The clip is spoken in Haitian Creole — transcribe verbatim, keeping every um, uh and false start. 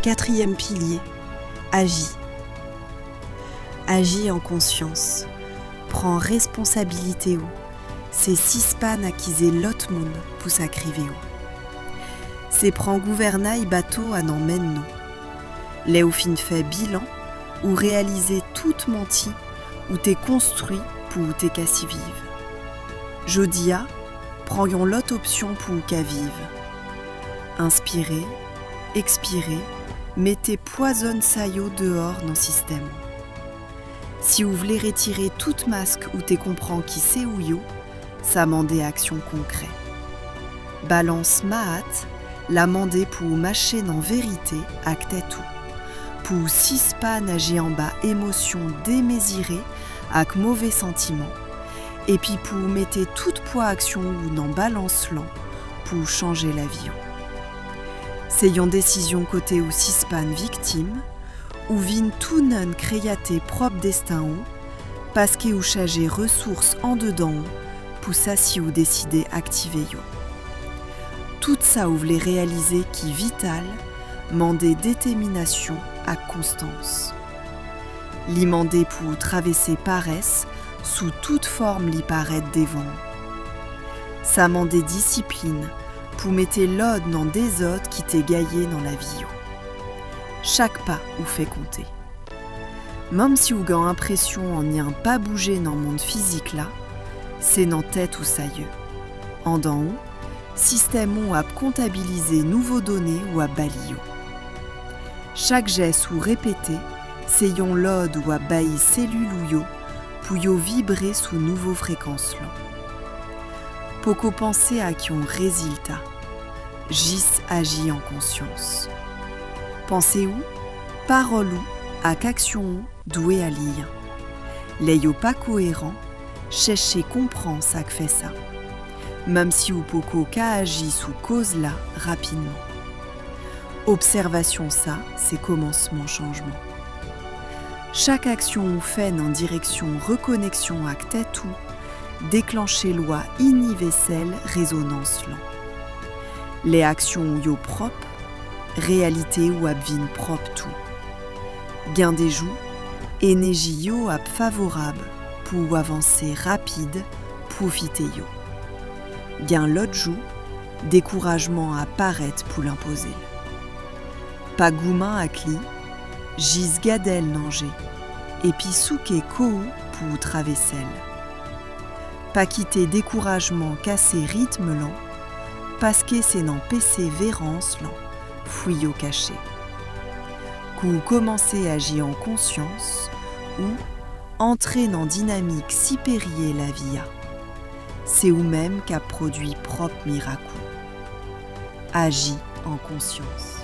Katriyèm pilye, aji. Aji an konsyans. Pran responsabilite w. Se sispann akize lòt moun pou sa k rive w. Se pran gouvènay bato a nan men nou. Lè ou fin fè bilan, ou reyalize tout manti ou te konstwi pou ou te ka siviv. Jodi a, pran yon lòt opsyon pou ou ka viv. Enspire, ekspire, mete pwa zòn sa yo deyò nan sistèm ou. Si ou vle retire tout mask ou te konpran ki se ou yo, sa mande aksyon konkrè. Balans Mahat la mande pou ou mache nan verite ak tèt ou, pou ou sispann aji anba emosyon demezire ak move santiman, epi pou ou mete tout pwa aksyon ou nan balans lan pou ou chanje lavi ou. Se yon desizyon kote ou sispann viktim, ou vin tounann kreyatè pwòp desten ou, paske ou chaje resous andedan ou pou sa si ou deside aktive yo. Tout sa ou vle reyalize ki vital mande detèminasyon ak konstans. Li mande pou ou travèse parès sou tout fòm li parèt devan ou. Sa mande disiplin pou mete lòd nan dezòd ki te gaye nan lavi ou. Chak pa ou fè konte. Menm si ou gen enpresyon anyen pa bouje nan mond fizik la, se nan tèt ou sa ye. Andan ou, sistèm ou ap kontabilize nouvo done ou ap ba li yo. Chak jès ou repete, se yon lòd ou ap bay selil ou yo pou yo vibre sou nouvo frekans lan. Poko panse ak yon rezilta, jis aji an konsyans. Panse ou, pawòl ou ak aksyon ou dwe aliyen. Lè yo pa koeran, chèche konprann sa k fè sa, menm si ou poko ka aji sou koz la rapidman. Obsèvasyon sa se kòmansman chanjman. Chak aksyon ou fè nan direksyon rekoneksyon ak tèt ou deklanche lwa inivèsèl rezonans lan. Lè aksyon ou yo pwòp, reyalite ou ap vin pwòp tou. Gen de jou, enèji yo ap favorab pou w avanse rapid, pwofite yo. Gen lòt jou, dekourajman ap parèt pou l enpoze l. Pa goumen ak li, jis gade l nan je, epi souke kò w pou w travèse l. Pa kite dekourajman kase ritm lan, paske se nan pèseverans lan fwi yo kache. Kou w kòmanse aji an konsyans, ou antre nan dinamik siperyè lavi a. Se ou menm k ap pwodui pwòp mirak ou. Aji an konsyans.